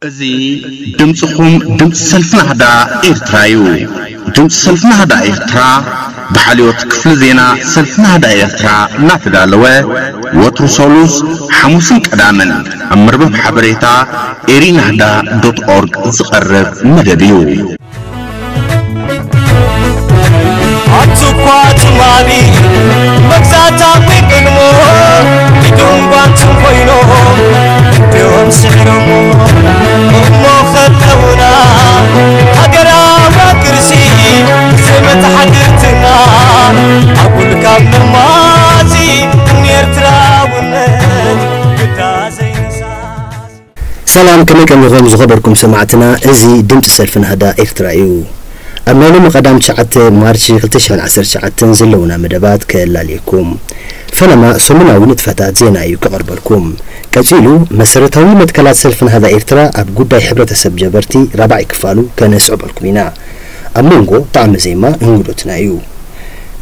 እዚ ድምፅኹም ድምፂ ሰልፊ ናህዳ ኤርትራ እዩ። ድምፂ ሰልፊ ናህዳ ኤርትራ ብሓልዮት ክፍሊ ዜና ሰልፊ ናህዳ ኤርትራ እናተዳለወ ወትሩ ሰሉስ፣ ሓሙስን ቀዳምን ኣብ መርበብ ሓበሬታ ኤሪናህዳ ዶት ኦርግ ዝቐርብ መደብ እዩ። ኣቱኳ ትማሊ መግዛእታ ቂቅድሞ ኢዶም ጓንትን ኮይኖም እድኦም ስዒሮሞ እሞ ከለውና ሃገራዊ ቅርሲ ዘይመተሓድርትና ኣጉል ካብ መማዚ ንኤርትራውነት ግዳ ዘይንሳስ። ሰላም፣ ከመይ ቀኒኹም ዝኸበርኩም ሰማዕትና? እዚ ድምፂ ሰልፊ ናህዳ ኤርትራ እዩ። ኣብ ናይ ሎሚ ቀዳም ትሽዓተ ማርች ክልተ ሽሕን ዓሰርተ ትሽዓተን ዘለውና መደባት ከላልየኩም። ፈለማ ሰሙናዊ ንጥፈታት ዜና እዩ ክቐርበልኩም። ቀጺሉ መሰረታዊ መትከላት ሰልፊ ናህዳ ኤርትራ ኣብ ጉዳይ ሕብረተሰብ ጀበርቲ ራብዓይ ክፋሉ ከነስዕበልኩም ኢና። ኣብ መንጎ ጣዕመ ዜማ እንግዶትና እዩ።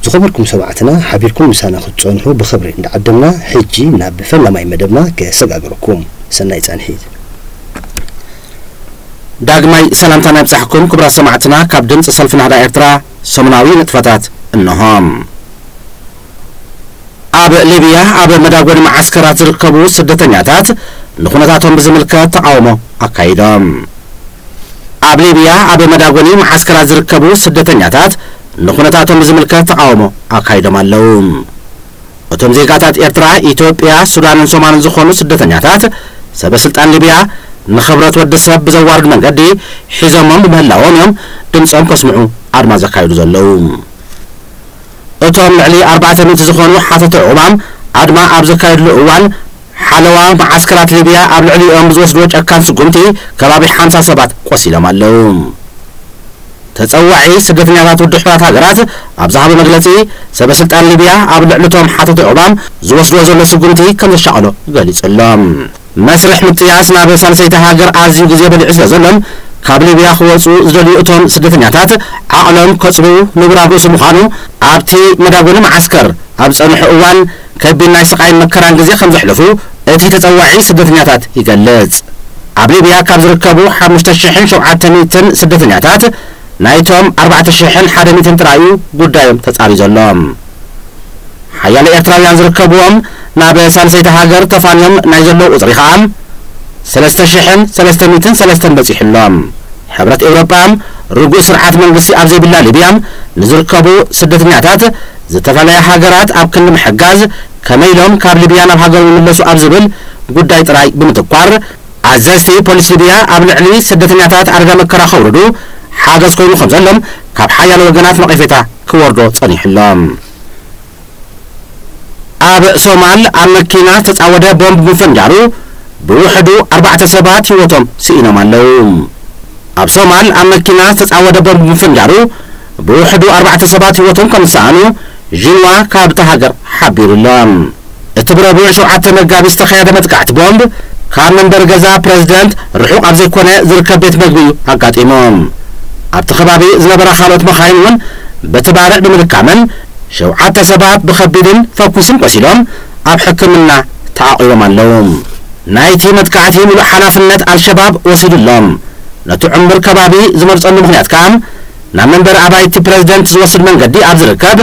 ዝኸበርኩም ሰማዕትና ሓቢርኩም ምሳና ክትጸንሑ ብኽብሪ እንዳዓደምና፣ ሕጂ ናብ ፈላማይ መደብና ከሰጋግረኩም። ሰናይ ጻንሒት። ዳግማይ ሰላምታና ይብጻሕኩም ክቡራት ሰማዕትና። ካብ ድምፂ ሰልፊ ናህዳ ኤርትራ ሰሙናዊ ንጥፈታት እንሆ። ኣብ ሊብያ ኣብ መዳጎኒ መዓስከራት ዝርከቡ ስደተኛታት ንኹነታቶም ብዝምልከት ተቓውሞ ኣካይዶም። ኣብ ሊብያ ኣብ መዳጎኒ መዓስከራት ዝርከቡ ስደተኛታት ንኹነታቶም ብዝምልከት ተቓውሞ ኣካይዶም ኣለዉ። እቶም ዜጋታት ኤርትራ፣ ኢትዮጵያ፣ ሱዳንን ሶማልን ዝኾኑ ስደተኛታት፣ ሰበ ስልጣን ሊብያ ንኽብረት ወዲ ሰብ ብዘዋርድ መንገዲ ሒዞሞም ብምህላዎም እዮም ድምፆም ከስምዑ ኣድማ ዘካየዱ ዘለዉ። እቶም ልዕሊ ኣርባዕተ ሚእቲ ዝኾኑ ሓተቲ ዑቕባም ኣድማ ኣብ ዘካየድሉ እዋን፣ ሓለዋ መዓስከራት ሊብያ ኣብ ልዕሊኦም ብዝወስድዎ ጨካን ስጉምቲ ከባቢ ሓምሳ ሰባት ቆሲሎም ኣለዉ። ተጸዋዒ ስደተኛታት ውድብ ሕቡራት ሃገራት ኣብ ዝሃቦ መግለጺ፣ ሰበ ስልጣን ሊብያ ኣብ ልዕሊ እቶም ሓተቲ ዑቕባም ዝወስድዎ ዘሎ ስጉምቲ ከም ዘሻቐሎ ገሊጹ ኣሎ። መስርሕ ምጥያስ ናብ ሳልሰይቲ ሃገር ኣዝዩ ግዜ በሊዑ ስለ ዘሎን፣ ካብ ሊብያ ክወጹ ዝደልዩ እቶም ስደተኛታት ዓቕሎም ከጽብቡ ንቡር ኣብ ርእሱ ምዃኑ፣ ኣብቲ መዳጎኒ መዓስከር ኣብ ዝጸንሑ እዋን ከቢድ ናይ ስቓይን መከራን ግዜ ከም ዘሕለፉ እቲ ተጸዋዒ ስደተኛታት ይገልጽ። ኣብ ሊብያ ካብ ዝርከቡ ሓሙሽተ ሽሕን ሸውዓተ ሚእትን ስደተኛታት ናይቶም ኣርባዕተ ሽሕን ሓደ ሚእትን ጥራይ እዩ ጉዳዮም ተጻርዩ ዘሎ። ሓያለ ኤርትራውያን ዝርከብዎም ናብ ሳልሰይቲ ሃገር ተፋንዮም ናይ ዘለዉ ቁጽሪ ከኣ ሰለስተ ሽሕን ሰለስተ ሚእትን ሰለስተን በጺሑ ኣሎ። ሕብረት ኤውሮጳ ርጉእ ስርዓት መንግስቲ ኣብ ዘይብላ ሊብያ ንዝርከቡ ስደተኛታት ዝተፈላለያ ሃገራት ኣብ ክንዲ ምሕጋዝ ከመይ ኢሎም ካብ ሊብያ ናብ ሃገሮም ይምለሱ ኣብ ዝብል ጉዳይ ጥራይ ብምትኳር ኣዘዝቲ ፖሊስ ሊብያ ኣብ ልዕሊ ስደተኛታት ኣደዳ መከራ ከውርዱ ሓገዝ ኮይኑ ከም ዘሎም ካብ ሓያለ ወገናት ነቐፌታ ክወርዶ ጸኒሑ ኣሎ። ኣብ ሶማል ኣብ መኪና ዝተጻወደ ቦምብ ምፍንጃሩ ብውሕዱ ኣርባዕተ ሰባት ህይወቶም ስኢኖም ኣለዉ። ኣብ ሶማል ኣብ መኪና ዝተጻወደ ቦምብ ምፍንጃሩ ብውሕዱ ኣርባዕተ ሰባት ህይወቶም ከም ዝሰኣኑ ዢንዋ ካብ እታ ሃገር ሓቢሩ ኣሎ። እቲ ብረቡዕ ሸውዓተ መጋቢት ዝተኻየደ መጥቃዕቲ ቦምብ ካብ መንበሪ ገዛ ፕረዚደንት ርሑቕ ኣብ ዘይኮነ ዝርከብ ቤት መግቢ እዩ ኣጋጢሙ። ኣብቲ ከባቢ ዝነበራ ካልኦት መኻይን እውን በቲ ባርዕ ብምልካመን ሸውዓተ ሰባት ብኸቢድን ፈኲስን ቆሲሎም ኣብ ሕክምና ተዓቒቦም ኣለዉ። ናይቲ መጥቃዕቲ ሙሉእ ሓላፍነት ኣልሸባብ ወሲዱ ኣሎ። ነቲ ዕሙር ከባቢ ዝመርጸሉ ምኽንያት ከኣ ናብ መንበሪ ኣባይቲ ፕረዚደንት ዝወስድ መንገዲ ኣብ ዝርከብ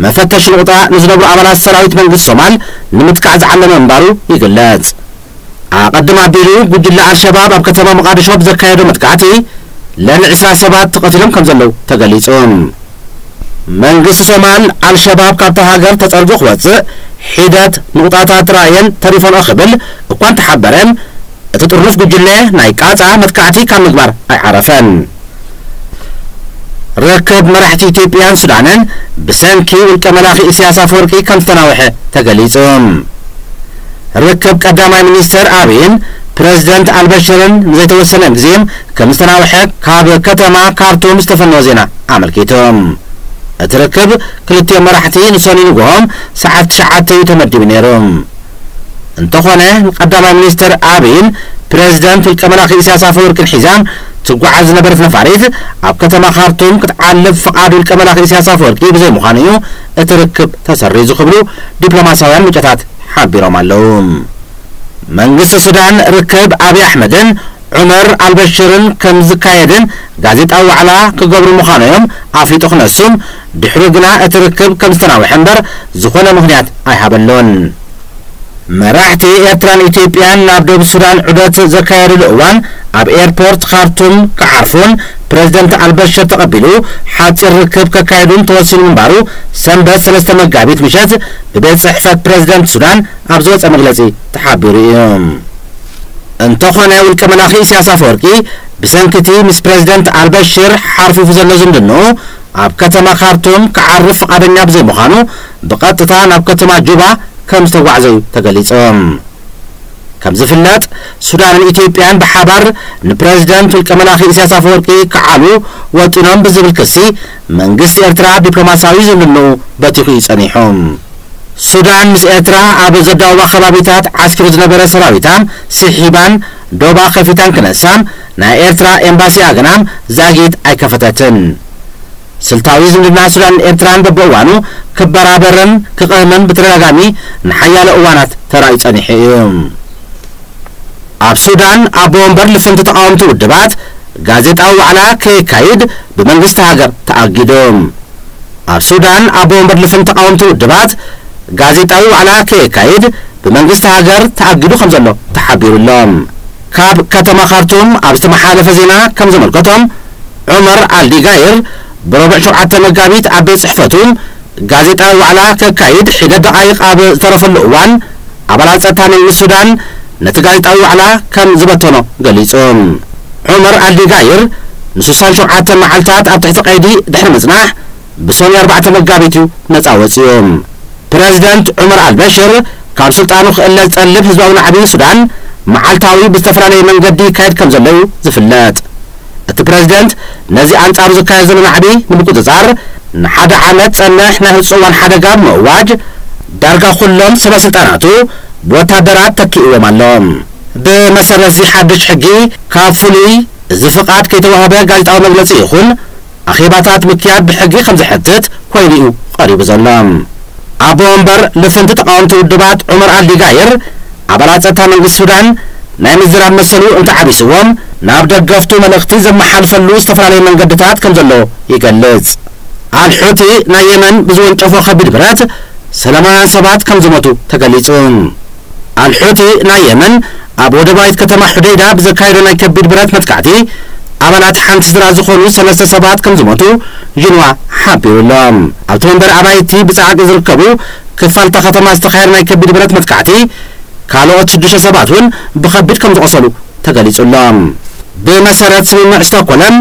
መፈተሺ ቁጥራ ንዝነብሩ ኣባላት ሰራዊት መንግስቲ ሶማል ንምጥቃዕ ዝዓለመ ምንባሩ ይግለጽ። ኣቐድም ኣቢሉ ጉጅለ ኣልሸባብ ኣብ ከተማ ሞቓዲሾ ብዘካየዶ መጥቃዕቲ ልዕሊ ዕስራ ሰባት ተቐቲሎም ከም ዘለዉ ተገሊጹ። መንግስቲ ሶማል ኣልሸባብ ካብታ ሃገር ተጸርጉ ክወጽእ ሒደት ንቑጣታት ጥራየን ተሪፈንኦ ክብል እኳ እንተሓበረ፣ እቲ ጥርኑፍ ጉጅለ ናይ ቃጻ መጥቃዕቲ ካብ ምግባር ኣይዓረፈን። ርክብ መራሕቲ ኢትዮጵያን ሱዳንን ብሰንኪ ውልቀ መላኺ ኢሳያስ ኣፈወርቂ ከም ዝተናውሐ ተገሊጹ። ርክብ ቀዳማይ ሚኒስተር ኣብይን ፕረዚደንት ኣልበሽርን ንዘይተወሰነ ግዜ ከም ዝተናውሐ ካብ ከተማ ካርቱም ዝተፈነወ ዜና ኣመልኪቱ። እቲ ርክብ ክልቲኦም መራሕቲ ንሰኑይ ንግሆ ሰዓት ትሽዓተ እዩ ተመዲቡ ነይሩ። እንተኾነ፣ ቀዳማይ ሚኒስተር ኣብይን ፕረዚደንት ውልቀ መላኺ ኢሳያስ ኣፈወርቅን ሒዛ ትጓዓዝ ዝነበረት ነፋሪት ኣብ ከተማ ካርቱም ክትዓልብ ፍቓድ ውልቀ መላኺ ኢሳያስ ኣፈወርቂ ብዘይምዃኑ እዩ እቲ ርክብ ተሰሪዙ ክብሉ ዲፕሎማስያውያን ምንጭታት ሓቢሮም ኣለዉ። መንግስቲ ሱዳን ርክብ ኣብይ ኣሕመድን ዑመር ኣልበሽርን ከም ዝካየድን ጋዜጣዊ ዋዕላ ክገብሩ ምዃኖም ኣፍሊጡ ክነሱ፣ ድሕሩ ግና እቲ ርክብ ከም ዝተናውሐ እምበር ዝኾነ ምኽንያት ኣይሃበሉን። መራሕቲ ኤርትራን ኢትዮጵያን ናብ ደቡብ ሱዳን ዑደት ዘካየድሉ እዋን፣ ኣብ ኤርፖርት ካርቱም ክዓርፉን ፕረዚደንት ኣልበሽር ተቐቢሉ ሓጺር ርክብ ከካይዱን ተወሲኑ ምንባሩ፣ ሰንበት ሰለስተ መጋቢት ምሸት ብቤት ጽሕፈት ፕረዚደንት ሱዳን ኣብ ዝወጸ መግለጺ ተሓቢሩ እዩ። እንተኾነ፣ ውልቀ መላኺ ኢሳያስ ኣፈወርቂ ብሰንኪ እቲ ምስ ፕረዚደንት ኣልበሽር ሓርፊፉ ዘሎ ዝምድንኡ፣ ኣብ ከተማ ካርቱም ክዓርፍ ፍቓደኛ ብዘይምዃኑ፣ ብቐጥታ ናብ ከተማ ጁባ ከም ዝተጓዕዘ እዩ ተገሊጹ። ከም ዝፍለጥ፣ ሱዳንን ኢትዮጵያን ብሓባር ንፕረዚደንት ውልቀ መላኺ ኢሳያስ ኣፈወርቂ ክዓሉ ወጢኖም ብዝብል ክሲ፣ መንግስቲ ኤርትራ ዲፕሎማስያዊ ዝምድንኡ በቲኹ እዩ ጸኒሑ። ሱዳን ምስ ኤርትራ ኣብ ዘዳውባ ከባቢታት ዓስኪሩ ዝነበረ ሰራዊታ ስሒባን ዶባ ከፊታን ክነሳ፣ ናይ ኤርትራ ኤምባሲኣ ግና ዛጊት ኣይከፈተትን። ስልታዊ ዝምድና ሱዳንን ኤርትራን በብእዋኑ ክበራበርን ክቕህምን ብተደጋጋሚ ንሓያሎ እዋናት ተራእዩ ጸኒሑ እዩ። ኣብ ሱዳን ኣቦ ወንበር ልፍንቲ ተቓወምቲ ውድባት ጋዜጣዊ ዋዕላ ከየካይድ ብመንግስቲ ሃገር ተኣጊዱ። ኣብ ሱዳን ኣቦ ወንበር ልፍንቲ ተቓወምቲ ውድባት ጋዜጣዊ ዋዕላ ከየካይድ ብመንግስቲ ሃገር ተኣጊዱ ከም ዘሎ ተሓቢሩ ኣሎ። ካብ ከተማ ካርቱም ኣብ ዝተመሓላለፈ ዜና ከም ዘመልከቶም፣ ዑመር ኣልዲጋይር ብረቡዕ ሸውዓተ መጋቢት ኣብ ቤት ጽሕፈቱ ጋዜጣዊ ዋዕላ ከካይድ ሒደት ደቓይቕ ኣብ ዝተረፈሉ እዋን፣ ኣባላት ጸጥታ መንግስቲ ሱዳን ነቲ ጋዜጣዊ ዋዕላ ከም ዝበተኖ ገሊጹ። ዑመር ኣልዲጋይር ንስሳን ሸውዓተን መዓልታት ኣብ ትሕቲ ቀይዲ ድሕሪ ምጽናሕ፣ ብሰኑይ ኣርባዕተ መጋቢት እዩ ነጻ ወጺኡ። ፕረዚደንት ዑመር ኣልበሽር ካብ ስልጣኑ ክእለ ዝጠልብ ህዝባዊ ናዕቢ ሱዳን፣ መዓልታዊ ብዝተፈላለየ መንገዲ ይካየድ ከም ዘሎ እዩ ዝፍለጥ። እቲ ፕረዚደንት ነዚ ኣንጻሩ ዝካየድ ዘሎ ናዕቢ ንምቁጽጻር፣ ንሓደ ዓመት ጸንሕ ናይ ህጹጽ እዋን ሓደጋ ብምእዋጅ፣ ዳርጋ ኩሎም ሰበ ስልጣናቱ ብወታደራት ተኪእዎም ኣሎ። ብመሰረት እዚ ሓድሽ ሕጊ፣ ካብ ፍሉይ እዚ ፍቓድ ከይተዋህበ ጋዜጣዊ መግለጺ ይኹን ኣኼባታት ምክያድ ብሕጊ ከም ዘሕትት ኮይኑ እዩ ቀሪቡ ዘሎ። ኣቦ ወንበር ልፍንቲ ተቓወምቲ ውድባት ዑመር ኣልዲጋይር፣ ኣባላት ጸጥታ መንግስቲ ሱዳን ናይ ምዝራብ መሰሉ እንተዓቢስዎም፣ ናብ ደገፍቱ መልእኽቲ ዘመሓልፈሉ ዝተፈላለዩ መንገድታት ከም ዘሎ ይገልጽ። ኣልሑቲ ናይ የመን ብዝወንጨፎ ከቢድ ብረት ሰላማውያን ሰባት ከም ዝሞቱ ተገሊጹ። ኣልሑቲ ናይ የመን ኣብ ወደባዊት ከተማ ሑደይዳ ብዘካየዶ ናይ ከቢድ ብረት መጥቃዕቲ፣ ኣባላት ሓንቲ ስድራ ዝኾኑ ሰለስተ ሰባት ከም ዝሞቱ ጅንዋ ሓቢሩ ኣሎ። ኣብቲ መንበሪ ኣባይቲ ብጻዕቂ ዝርከቡ ክፋል እታ ከተማ ዝተኻየደ ናይ ከቢድ ብረት መጥቃዕቲ፣ ካልኦት ሽዱሽተ ሰባት እውን ብኸቢድ ከም ዝቖሰሉ ተገሊጹ ኣሎ። ብመሰረት ስምምዕ ስቶኮለም፣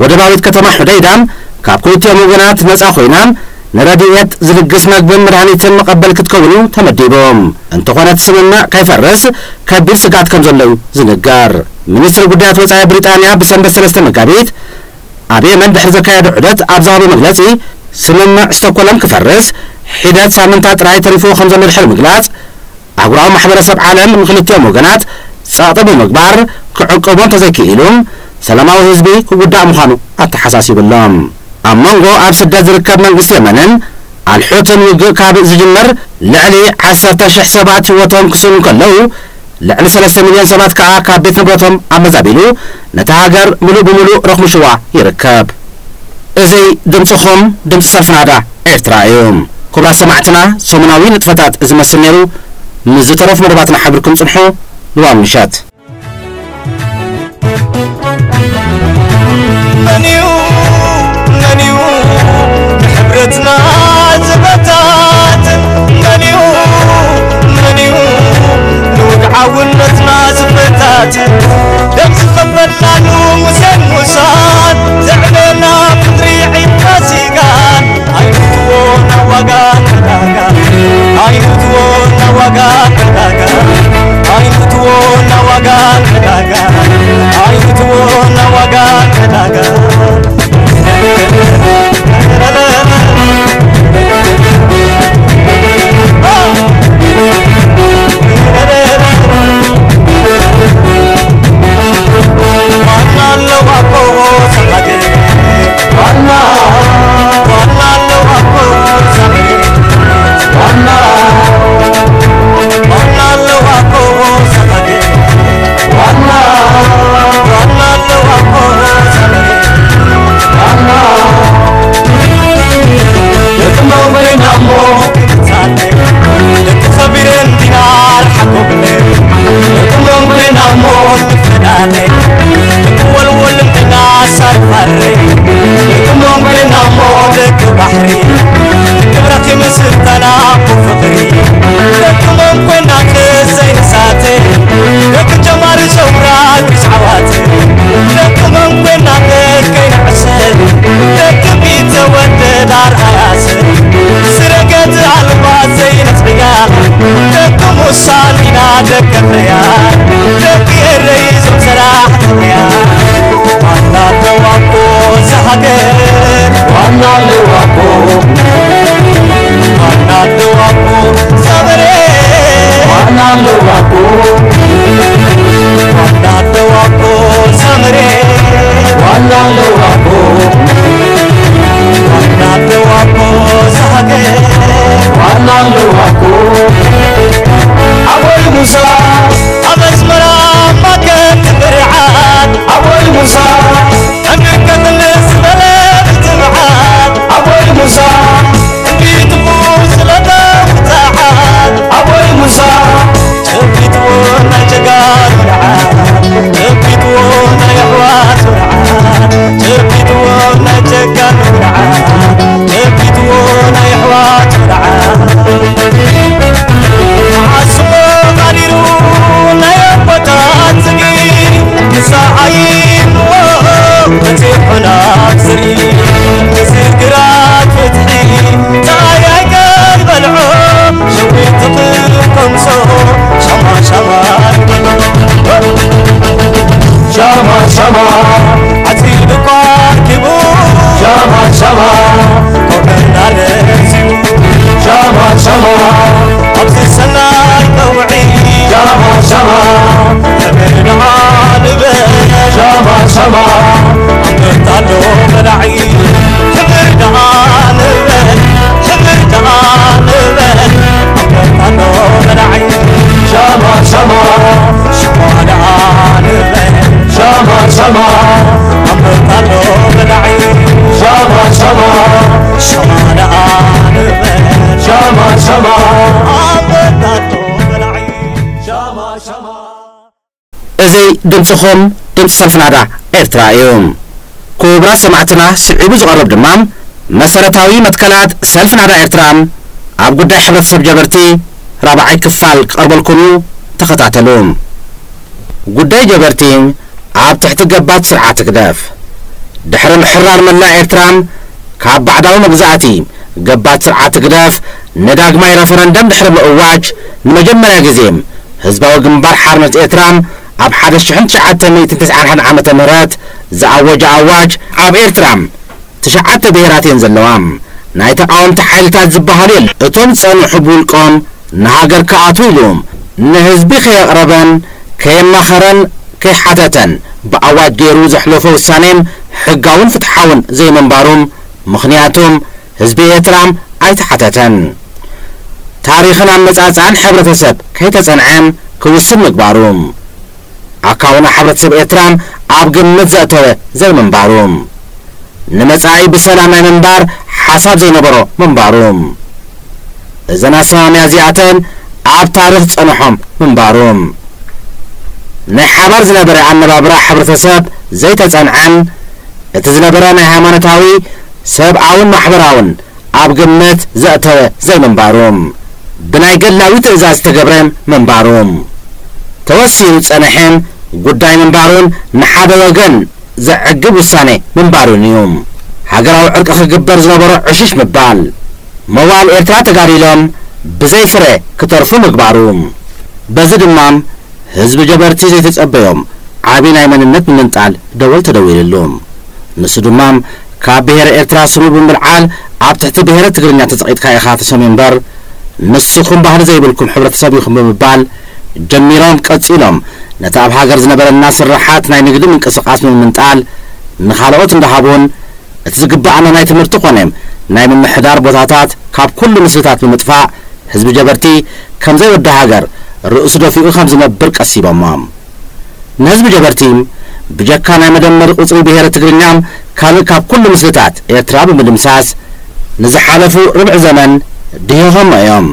ወደባዊት ከተማ ሑደይዳ ካብ ክልቲኦም ወገናት ነጻ ኮይና፣ ንረድኤት ዝልግስ መግብን መድሃኒትን መቐበል ክትከውን እዩ ተመዲቡ። እንተኾነ፣ እቲ ስምምዕ ከይፈርስ ከቢድ ስግኣት ከም ዘሎ እዩ ዝንገር። ሚኒስትሪ ጉዳያት ወጻኢ ብሪጣንያ ብሰንበት ሰለስተ መጋቢት ኣብ የመን ድሕሪ ዘካየዶ ዑደት ኣብ ዝሃቦ መግለጺ፣ ስምምዕ ስቶኮለም ክፈርስ ሒደት ሳምንታት ጥራይ ተሪፍዎ ከም ዘሎ ድሕሪ ምግላጽ፣ ኣህጉራዊ ማሕበረሰብ ዓለም ንክልቲኦም ወገናት ጸቕጢ ብምግባር ክዕቀቦ እንተዘይክኢሉ፣ ሰላማዊ ህዝቢ ክጉዳእ ምዃኑ ኣተሓሳሲቡ ኣሎ። ኣብ መንጎ ኣብ ስደት ዝርከብ መንግስቲ የመንን ኣልሑትን ውግእ ካብ ዝጅምር ልዕሊ ዓሰርተ ሽሕ ሰባት ህይወቶም ክስእኑ እንከለዉ፣ ልዕሊ ሰለስተ ሚልዮን ሰባት ከኣ ካብ ቤት ንብረቶም ኣመዛቢሉ ነታ ሃገር ምሉእ ብምሉእ ረኽሙሽዋ ይርከብ። እዚ ድምጽኹም፣ ድምጺ ሰልፊ ናህዳ ኤርትራ እዩ። ክቡራት ሰማዕትና፣ ሰሙናዊ ንጥፈታት እዚ መስል ነይሩ። ምስ ዝተረፉ መደባትና ሓቢርኩም ጽንሑ። ንዋም ምሸት። መን እዩ፣ መን እዩ ንሕብረትና ዝበታትን? መን እዩ፣ መን እዩ ንውግዓውነትና ዝበታትን? ደም ዝኸፈልና ንሙሴን ሙሳን፣ ዘዕበና ምድሪ ዒድና ሲጋን። ኣይትዎ ናዋጋ ዕዳጋ፣ ኣይትዎ ናዋጋ ዕዳጋ፣ ኣይትዎ ናዋጋ ዕዳጋ፣ ኣይትዎ ናዋጋ ዕዳጋ። ድምፅኹም ድምፂ ሰልፊ ናዳ ኤርትራ እዩ። ክቡራት ሰማዕትና፣ ስዒቡ ዝቐርብ ድማ መሰረታዊ መትከላት ሰልፊ ናዳ ኤርትራ ኣብ ጉዳይ ሕብረተሰብ ጀበርቲ ራብዓይ ክፋል ክቐርበልኩም እዩ። ተኸታተሉ። ጉዳይ ጀበርቲ ኣብ ትሕቲ ገባቲ ስርዓት ህግደፍ። ድሕሪ ምሕራር መላእ ኤርትራ ካብ ባዕዳዊ መግዛእቲ፣ ገባቲ ስርዓት ህግደፍ ንዳግማይ ረፈረንደም ድሕሪ ምእዋጅ፣ ንመጀመርያ ግዜ ህዝባዊ ግንባር ሓርነት ኤርትራ ኣብ ሓደ ሽሕን ትሽዓተ ሚእትን ተስዓን ሓደን ዓመተ ምህረት ዝኣወጀ ኣዋጅ፣ ኣብ ኤርትራ ትሽዓተ ብሄራት እየን ዘለዋ። ናይ ተቓወምቲ ሓይልታት ዝበሃሉ የለ። እቶም ዝጸንሑ ብውልቆም ንሃገር ክኣትዉ ኢሉ ንህዝቢ ከየቕረበን ከየማኸረን ከይሓተተን ብኣዋጅ ገይሩ ዘሕለፎ ውሳኔ ሕጋውን ፍትሓውን ዘይምንባሩ፣ ምኽንያቱ ህዝቢ ኤርትራ ኣይተሓተተን። ታሪኽን ኣመጻጽኣን ሕብረተሰብ ከይተጸንዐ ክውስን ምግባሩ፣ ኣካውና ሕብረተሰብ ኤርትራ ኣብ ግምት ዘእተወ ዘይምንባሩ፣ ንመጻኢ ብሰላም ናይ ምንባር ሓሳብ ዘይነበሮ ምንባሩ፣ እዘን ኣሰማምያ እዚኣተን ኣብ ታሪኽ ጸንሖም ምንባሩ፣ ናይ ሓባር ዝነበረ ኣነባብራ ሕብረተሰብ ዘይተጸንዐን፣ እቲ ዝነበረ ናይ ሃይማኖታዊ፣ ሰብኣውን ማሕበራውን ኣብ ግምት ዘእተወ ዘይምንባሩ፣ ብናይ ገላዊ ትእዛዝ ዝተገብረ ምንባሩ፣ ተወሲኑ ዝጸንሐ ጉዳይ ምንባሩን ንሓደ ወገን ዘዕግብ ውሳኔ ምንባሩን እዩ። ሃገራዊ ዕርቂ ክግበር ዝነበሮ ዕሽሽ ምባል፣ መዋል ኤርትራ ተጋዲሎም ብዘይ ፍረ ክተርፉ ምግባሩ፣ በዚ ድማ ህዝቢ ጀበርቲ ዘይተጸበዮም ዓቢ ናይ መንነት ምምንጣል ደወል ተደዊልሉ። ንሱ ድማ ካብ ብሄረ ኤርትራ ስሙ ብምልዓል ኣብ ትሕቲ ብሄረ ትግርኛ ተጸቒጥካ ኢኻ ተሰምዩ እምበር፣ ንስኹም ባህሊ ዘይብልኩም ሕብረተሰብ ኢኹም ብምባል ጀሚሮም ቀጺሎም ነቲ ኣብ ሃገር ዝነበረና ስርሓት ናይ ንግዲ ምንቅስቓስ ብምምንጣል ንኻልኦት እንዳሃቡን እቲ ዝግብኣና ናይ ትምህርቲ ኮነ ናይ ምምሕዳር ቦታታት ካብ ኩሉ ምስልታት ብምጥፋእ ህዝቢ ጀበርቲ ከም ዘይወዲ ሃገር ርእሱ ደፊኡ ከም ዝነብር ቀሲቦሞ። ንህዝቢ ጀበርቲ ብጀካ ናይ መደመሪ ቁጽሪ ብሄረ ትግርኛ ካልእ ካብ ኩሉ ምስልታት ኤርትራ ብምድምሳስ ንዝሓለፉ ርብዒ ዘመን ድሂኾሞ እዮም።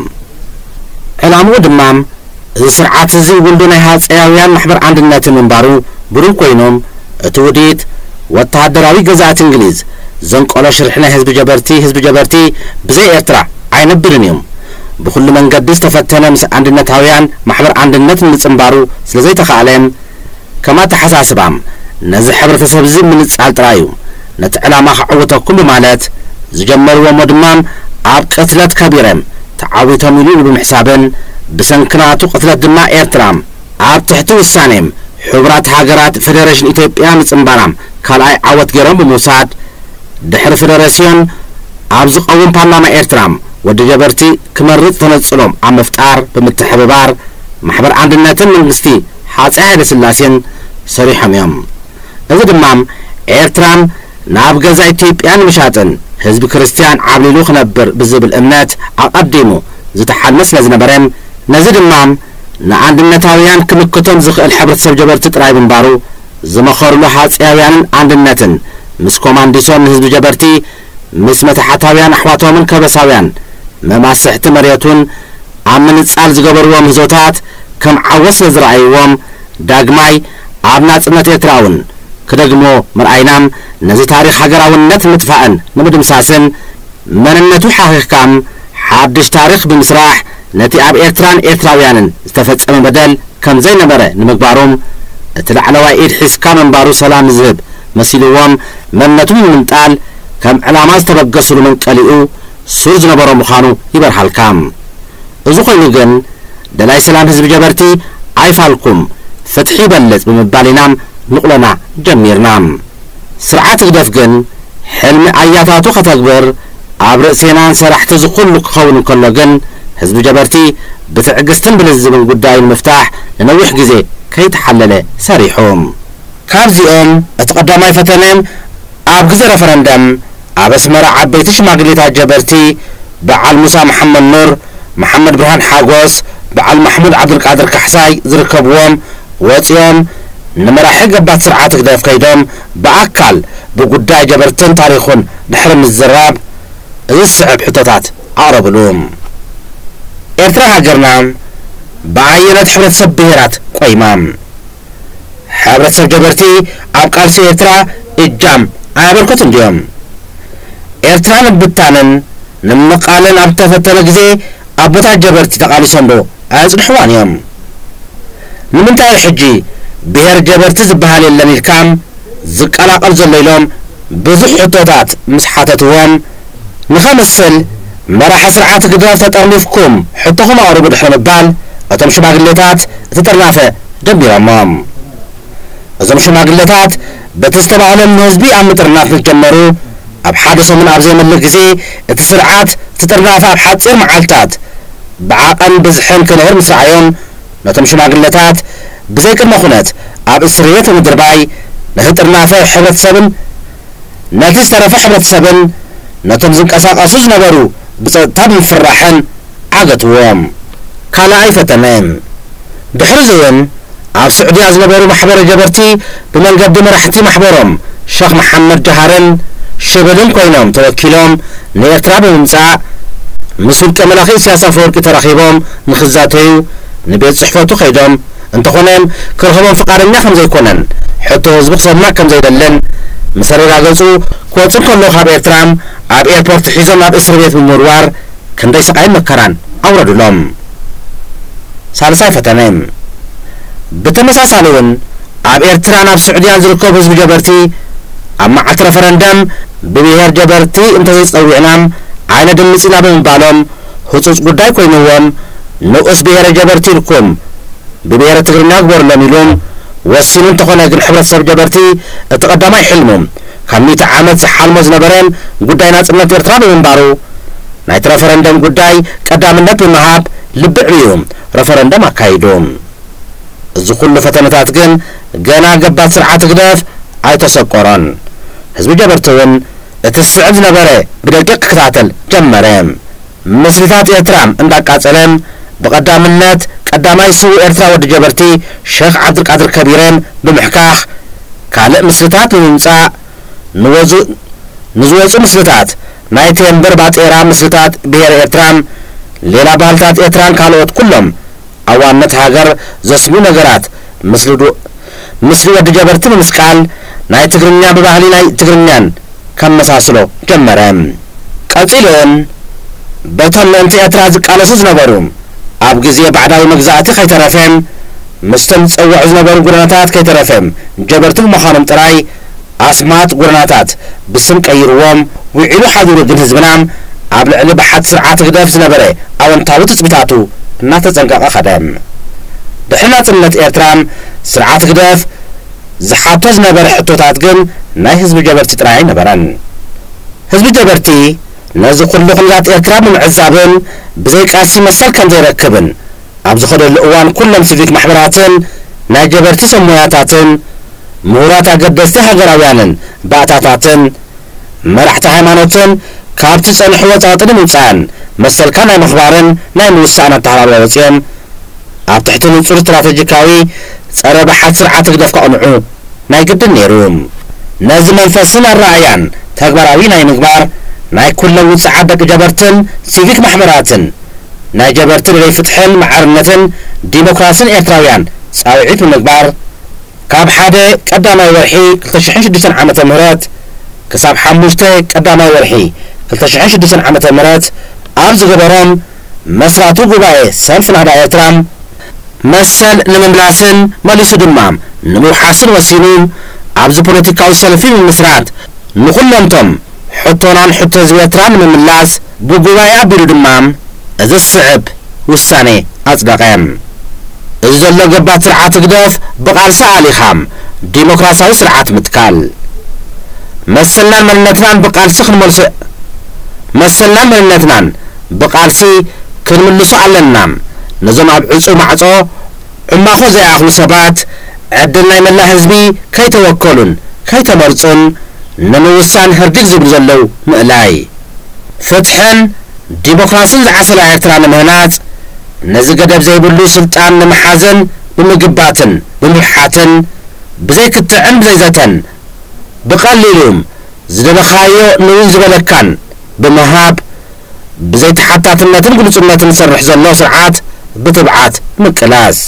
ዕላምኡ ድማ እዚ ስርዓት እዚ ውልዶ ናይ ሃጸያውያን ማሕበር ኣንድነትን ምንባሩ ብሩህ ኮይኑ፣ እቲ ውዲት ወተሃደራዊ ገዛእቲ እንግሊዝ ዘንቀሎ ሽርሒ ናይ ህዝቢ ጀበርቲ፣ ህዝቢ ጀበርቲ ብዘይ ኤርትራ ኣይነብርን እዩ። ብኹሉ መንገዲ ዝተፈተነ ምስ ኣንድነታውያን ማሕበር ኣንድነት ንምጽንባሩ ስለ ዘይተኻእለ፣ ከም ኣተሓሳስባ ነዚ ሕብረተሰብ እዚ ምንጻል ጥራይ እዩ። ነቲ ዕላማ ከዕውተኩም ብማለት ዝጀመርዎ እሞ ድማ ኣብ ቅትለት ከቢረ ተዓዊቶም ኢሉ ኢሉ ብምሕሳብን ብሰንኪ ናቱ ቅትለት ድማ ኤርትራ ኣብ ትሕቲ ውሳኔ ሕቡራት ሃገራት ፈደረሽን ኢትዮጵያ ምጽንባራ ካልኣይ ዓወት ገይሮም ብምውሳድ ድሕሪ ፈደረስዮን ኣብ ዝቐውም ፓርላማ ኤርትራ ወዲ ጀበርቲ ክመርጽ ተነጽሎም ኣብ ምፍጣር ብምትሕብባር ማሕበር ኣንድነትን መንግስቲ ሃጸይ ሃይለ ስላሴን ሰሪሖም እዮም። እዚ ድማ ኤርትራ ናብ ገዛ ኢትዮጵያ ንምሻጥን ህዝቢ ክርስትያን ዓብሊሉ ክነብር ብዝብል እምነት ኣቐዲሙ ዝተሓልመ ስለ ዝነበረ፣ ነዚ ድማ ንኣንድነታውያን ክምክቶም ዝኽእል ሕብረተሰብ ጀበርቲ ጥራይ ምንባሩ ዝመኸርሉ ሃጸያውያንን ኣንድነትን ምስ ኮማንዲሶን ንህዝቢ ጀበርቲ ምስ መታሕታውያን ኣሕዋቶምን ከበሳውያን መማስሕቲ መሬቱን ኣብ ምንጻል ዝገበርዎ ምህዞታት ከም ዓወት ስለ ዝረኣይዎም ዳግማይ ኣብ ናጽነት ኤርትራ እውን ክደግሞ ምርኣይና ነዚ ታሪኽ ሃገራውነት ንምጥፋእን ንምድምሳስን መንነቱ ሓኺኽካ ሓድሽ ታሪኽ ብምስራሕ ነቲ ኣብ ኤርትራን ኤርትራውያንን ዝተፈጸመ በደል ከም ዘይነበረ ንምግባሮም እቲ ላዕለዋይ ኢድ ሒዝካ ምንባሩ ሰላም ዝህብ መሲልዎም መንነቱ ንምምንጣል ከም ዕላማ ዝተበገስሉ መንቀሊኡ ሱር ዝነበሮ ምዃኑ ይበርሃልካ። እዚ ኮይኑ ግን ደላይ ሰላም ህዝቢ ጀበርቲ ኣይፋልኩም ፍትሒ ይበልጽ ብምባል ኢና ንቕሎና ጀሚርና። ስርዓት ህግደፍ ግን ሕልሚ ኣያታቱ ከተግብር ኣብ ርእሴናን ሰራሕቲ ዝኹሉ ክኸውን እንከሎ ግን ህዝቢ ጀበርቲ ብትዕግስትን ብልዝብን ጉዳዩ ንምፍታሕ ንነዊሕ ግዜ ከይተሓለለ ሰሪሑ። ካብዚኦም እቲ ቀዳማይ ፈተነ ኣብ ግዜ ረፈረንደም ኣብ ኣስመራ ዓበይቲ ሽማግሌታት ጀበርቲ በዓል ሙሳ መሓመድ ኑር፣ መሓመድ ብርሃን ሓጎስ፣ በዓል ማሕሙድ ዓብዱልቃድር ካሕሳይ ዝርከብዎም ወጺኦም ንመራሒ ገባት ስርዓት ህግደፍ ከይዶም ብኣካል ብጉዳይ ጀበርትን ታሪኹን ድሕሪ ምዝራብ እዚ ዝስዕብ ሕቶታት ኣቕረብሉ። ኤርትራ ሃገርና ብኣየኖት ሕብረተሰብ ብሄራት ቆይማ? ሕብረተሰብ ጀበርቲ ኣብ ቃልሲ ኤርትራ እጃም ኣያበርከቱን ድዮም? ኤርትራ ንምብታንን ንምምቓልን ኣብ ተፈተነ ግዜ ኣቦታት ጀበርቲ ተቓሊሶም ዶ ኣየጽንሕዋን እዮም? ንምንታይ ሕጂ ብሄር ጀበርቲ ዝበሃል የለን ኢልካ ዝቀላቐል ዘሎ ኢሎም ብዙሕ ሕቶታት ምስ ሓተትዎም፣ ንኸምስል መራሒ ስርዓት ህግደፍ ተጠርኒፍኩም ሕቶኹም ኣቕርቡ ድሕሪ ምባል እቶም ሽማግሌታት እቲ ጥርናፈ ደምዲሮሞ። እዞም ሽማግለታት በቲ ዝተባህሎም ንህዝቢ ኣብ ምጥርናፍ ምስ ጀመሩ ኣብ ሓደ ሰሙን ኣብ ዘይመልእ ግዜ እቲ ስርዓት እቲ ጥርናፈ ኣብ ሓጺር መዓልታት ብዓቐን ብዝሕን ክንህር ምስ ረኣዮም ነቶም ሽማግለታት ብዘይ ቅድመ ኩነት ኣብ እስር ቤት ብምድርባይ ነቲ ጥርናፈ ሕብረተሰብን ነቲ ዝተረፈ ሕብረተሰብን ነቶም ዝንቀሳቐሱ ዝነበሩ ብጸጥታ ብምፍርራሕን ዓገትዎም። ካልኣይ ፈተነ። ድሕሪ እዚ እውን ኣብ ስዑድያ ዝነበሩ ማሕበረ ጀበርቲ ብመንገዲ መራሕቲ ማሕበሮም ሸኽ መሓመድ ጃሃርን ሽብልን ኮይኖም ተወኪሎም ንኤርትራ ብምምጻእ ምስ ውልቀ መላኺ ኢሳያስ ኣፈወርቂ ተራኺቦም ንኽዛተዩ ንቤት ጽሕፈቱ ከይዶም እንተኾነ ክረኽቦም ፍቓደኛ ከም ዘይኮነን ሕቶ ህዝቢ ክሰምዕ ከም ዘይደልን ምስ ኣረጋገጹ ክወጹ እንከለዉ ካብ ኤርትራ ኣብ ኤርፖርት ሒዞም ናብ እስር ቤት ብምውርዋር ክንደይ ስቓይን መከራን ኣውረዱሎም። ሳልሳይ ፈተነ። ብተመሳሳሊ እውን ኣብ ኤርትራን ኣብ ስዑድያን ዝርከቡ ህዝቢ ጀበርቲ ኣብ መዓልቲ ረፈረንደም ብብሄር ጀበርቲ እንተዘይጸዊዕና ኣይነድምጽ ኢና ብምባሎም ህጹጽ ጉዳይ ኮይንዎም ንኡስ ብሄረ ጀበርቲ ኢልኩም ብብሄረ ትግርኛ ግበሩሎም ኢሉ ወሲኑ እንተኾነ ግን ሕብረተሰብ ጀበርቲ እቲ ቀዳማይ ሕልሙ ካብ ሚእቲ ዓመት ዝሓልሞ ዝነበረ ጉዳይ ናጽነት ኤርትራ ብምንባሩ ናይቲ ረፈረንደም ጉዳይ ቀዳምነት ብምሃብ ልቢ ዕብዩ ረፈረንደም ኣካይዱ። እዚ ኩሉ ፈተነታት ግን ገና ገባቲ ስርዓት ህግደፍ ኣይተሰቆሮን። ህዝቢ ጀበርቲ እውን እቲ ዝስዕብ ዝነበረ ብደቂቕ ክከታተል ጀመረ። ምስልታት ኤርትራ እንዳቃጸለ ብቐዳምነት ቀዳማይ ስዉእ ኤርትራ ወዲ ጀበርቲ ሸኽ ዓብዱልቃድር ከቢረ ብምሕካኽ ካልእ ምስልታት ብምምጻእ ንወዙ ንዝወጹ ምስልታት ናይ ቴምብር ባጤራ ምስልታት ብሄር ኤርትራን ሌላ ባህልታት ኤርትራን ካልኦት ኩሎም ኣብ ዋነት ሃገር ዘስምዩ ነገራት ምስሊ ዱ- ምስሊ ወዲ ጀበርቲ ብምስቃል ናይ ትግርኛ ብባህሊ ናይ ትግርኛን ከመሳስሎ ጀመረ። ቀጺሉን በቶም ምእንቲ ኤርትራ ዝቃለሱ ዝነበሩ ኣብ ግዜ ባዕዳዊ መግዛእቲ ከይተረፈ ምስቶም ዝጸውዑ ዝነበሩ ጎደናታት ከይተረፈ ጀበርቲ ብምዃኖም ጥራይ ኣስማት ጎደናታት ብስም ቀይርዎም ውዒሉ ሓዲሩ ግን ህዝብና ኣብ ልዕሊ ብሓቲ ስርዓት ህግደፍ ዝነበረ ኣወንታዊ ትጽቢታቱ እናተጸንቀቐ ኸደ። ድሕሪ ናጽነት ኤርትራ ስርዓት ህግደፍ ዝሓቶ ዝነበረ ሕቶታት ግን ናይ ህዝቢ ጀበርቲ ጥራይ ኣይነበረን። ህዝቢ ጀበርቲ ነዚ ኩሉ ኩነታት ኤርትራ ብምዕዛብን ብዘይ ቃልሲ መሰል ከም ዘይረክብን ኣብ ዝኸደሉ እዋን ኩሎም ሲቪክ ማሕበራትን ናይ ጀበርቲ ሰብ ሞያታትን ምሁራት ኣገደስቲ ሃገራውያንን ባእታታትን መራሕቲ ሃይማኖትን ካብቲ ጸንሕዎ ጸቕጢ ንምውጻእን መሰልካ ናይ ምኽባርን ናይ ምውሳእን ኣተሃላልዋ ወጺኦም ኣብ ትሕቲ ንጹር ስትራተጂካዊ ጸረ ባሓት ስርዓት ህግደፍ ከቕንዑ ናይ ግድን ነይሩ። ነዚ መንፈስን ኣረኣእያን ተግባራዊ ናይ ምግባር ናይ ኩሎም ውጽዓት ደቂ ጀበርትን ሲቪክ ማሕበራትን ናይ ጀበርቲ ደለይ ፍትሕን ማዕርነትን ዲሞክራስን ኤርትራውያን ጻውዒት ብምግባር ካብ ሓደ ቀዳማይ ወርሒ ክልተ ሽሕን ሽዱሽተን ዓመተ ምህረት ክሳብ ሓሙሽተ ቀዳማይ ወርሒ ክልተ ሽሕን ሽዱሽተን ዓመተ ምህረት ኣብ ዝገበሮም መስራቱ ጉባኤ ሰልፊ ናህዳ ኤርትራ መሰል ንምምላስን መሊሱ ድማ ንምውሓስን ወሲኑ ኣብዚ ፖለቲካዊ ሰልፊ ምምስራት ንኹሎምቶም ሕቶናን ሕቶ ህዝቢ ኤርትራ ንምምላስ ብጉባኤ ኣቢሉ ድማ እዚ ዝስዕብ ውሳኔ ኣጽደቐ። እዚ ዘሎ ገባቲ ስርዓት ህግደፍ ብቓልሲ ኣሊኻ ዲሞክራሲያዊ ስርዓት ምትካል። መሰልናን መንነትናን ብቓልሲ ክንመልሶ መሰልናን መንነትናን ብቓልሲ ክንምልሶ ኣለና። ነዞም ኣብ ዕጹው ማዕጾ ዕማኾ ዘይኣኽሉ ሰባት ዕድል ናይ መላእ ህዝቢ ከይተወከሉን ከይተመርጹን ንምውሳን ህርዲግ ዝብሉ ዘለዉ ምእላይ። ፍትሕን ዲሞክራስን ዝዓሰላ ኤርትራ ንምህናጽ ነዚ ገደብ ዘይብሉ ስልጣን ንምሓዝን ብምግባትን ብምብሓትን ብዘይ ክትዕን ብዘይ ዘተን ብቐሊሉ ዝደለኻዮ ንውን ዝበለካን ብምሃብ ብዘይ ተሓታትነትን ግሉጽነትን ዝሰርሕ ዘሎ ስርዓት ብትብዓት ምቅላስ።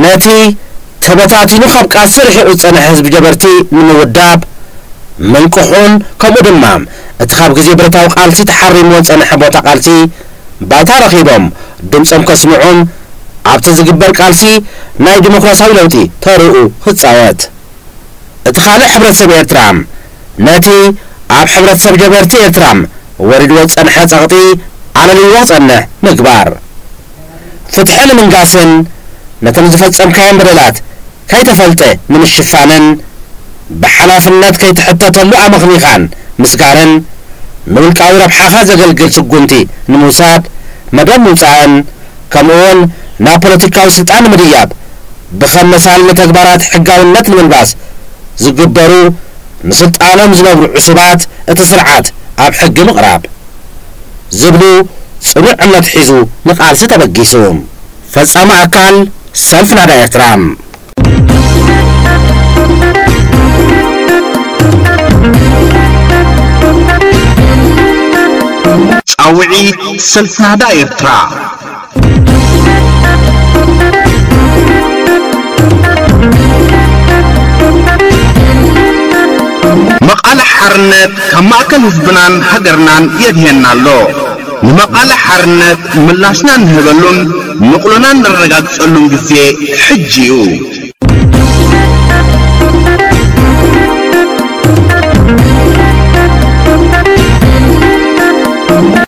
ነቲ ተበታቲኑ ካብ ቃልሲ ርሒቑ ዝጸንሐ ህዝቢ ጀበርቲ ንምውዳብ ምንቅሑን፣ ከምኡ ድማ እቲ ካብ ግዜ ብረታዊ ቃልሲ ተሓሪምዎ ዝጸንሐ ቦታ ቃልሲ ባይታ ረኺቦም ድምጾም ከስምዑን ኣብቲ ዝግበር ቃልሲ ናይ ዲሞክራሲያዊ ለውጢ ተርኡ ክጻወት። እቲ ካልእ ሕብረተሰብ ኤርትራ ነቲ ኣብ ሕብረተሰብ ጀበርቲ ኤርትራ ወሪድዎ ዝጸንሐ ጸቕጢ ኣለልይዎ ክጸንሕ ምግባር። ፍትሒ ንምንጋስን ነተን ዝፈጸምካየን በደላት ከይተፈልጠ ንምሽፋንን ብሓላፍነት ከይትሕተተሉ ኣመኽኒኻን ምስጋርን ንውልቃዊ ረብሓኻ ዘገልግል ስጉምቲ ንምውሳድ መደብ ምውጻእን ከምኡውን ናብ ፖለቲካዊ ስልጣን ንምድያብ ብኸም መሳሊ ንተግባራት ሕጋውነት ንምልባስ ዝግበሩ ንስልጣኖም ዝነብሩ ዕሱባት እቲ ስርዓት ኣብ ሕጊ ምቕራብ ዝብሉ ጽኑዕ እምነት ሒዙ ንቃልሲ ተበጊሱ። ፈጻሚ ኣካል ሰልፊ ናህዳ ኤርትራ። ጻውዒት ሰልፊ ናህዳ ኤርትራ። መቓልሕ ሓርነት ካብ ማእከል ህዝብናን ሃገርናን የድህየና ኣሎ። ንመቓልሕ ሓርነት ምላሽና እንህበሉን ንቕሎና እነረጋግጸሉን ግዜ ሕጂ እዩ።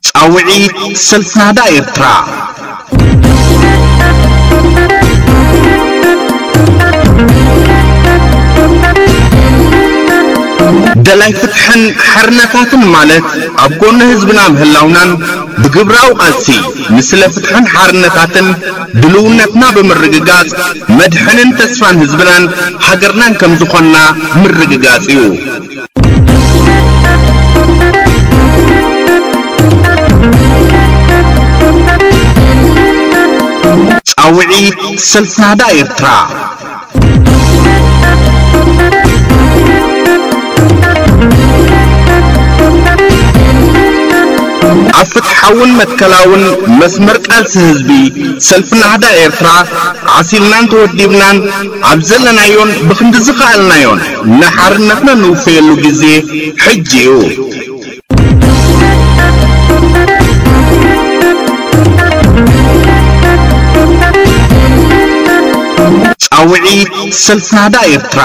ጻውዒት ሰልፊ ናህዳ ኤርትራ። ደላይ ፍትሕን ሓርነታትን ማለት ኣብ ጎኒ ህዝብና ምህላውናን ብግብራዊ ቃልሲ ንስለ ፍትሕን ሓርነታትን ድልውነትና ብምርግጋጽ መድሕንን ተስፋን ህዝብናን ሃገርናን ከም ዝኾንና ምርግጋጽ እዩ። ጻውዒት ሰልፊ ናህዳ ኤርትራ። ኣብ ፍትሓውን መትከላውን መስመር ቃልሲ ህዝቢ ሰልፊ ናህዳ ኤርትራ ዓሲልናን ተወዲብናን ኣብ ዘለናዮን ብኽንዲ ዝኸኣልናዮን ንሓርነትና ንውፈየሉ ግዜ ሕጂ እዩ። ጻውዒት ሰልፊ ናህዳ ኤርትራ።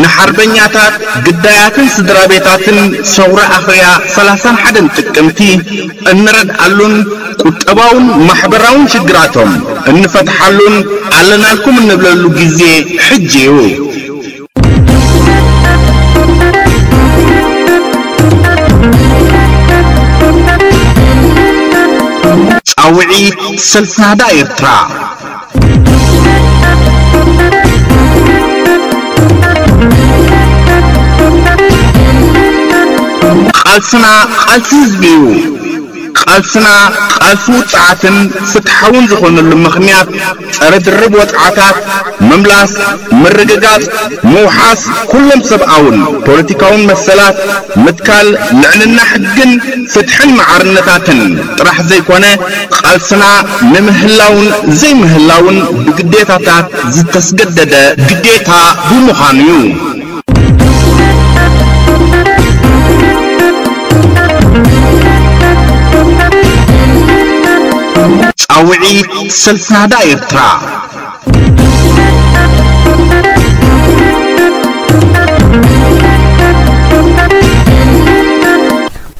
ንሓርበኛታት፣ ግዳያትን ስድራ ቤታትን ሰውራ ኣኽርያ ሰላሳን ሓደን ጥቅምቲ እንረድኣሉን ቁጠባውን ማሕበራውን ሽግራቶም እንፈትሓሉን ኣለናልኩም እንብለሉ ግዜ ሕጂ እዩ። ጻውዒት ሰልፊ ናህዳ ኤርትራ። ቃልስና ቃልሲ ህዝቢ እዩ። ቃልስና ቃልሲ ውጽዓትን ፍትሓውን ዝኾነሉ ምኽንያት ጸረ ድርብ ወጽዓታት ምምላስ፣ ምርግጋጽ፣ ምውሓስ ኩሎም ሰብኣውን ፖለቲካውን መሰላት፣ ምትካል ልዕልና ሕግን ፍትሕን መዓርነታትን ጥራሕ ዘይኮነ፣ ቃልስና ንምህላውን ዘይምህላውን ብግዴታታት ዝተስገደደ ግዴታ ብምዃኑ እዩ። ጻውዒት ሰልፊ ናህዳ ኤርትራ።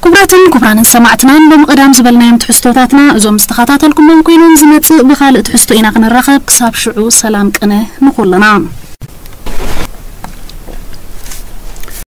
ክቡራትን ክቡራንን ሰማዕትና፣ ሎሚ ቀዳም ዝበልናዮም ትሕዝቶታትና እዞም ዝተኸታተልኩሞም ኮይኖም፣ ዝመጽእ ብኻልእ ትሕዝቶ ኢና ክንራኸብ። ክሳብ ሽዑ ሰላም ቅነ ንኹልና።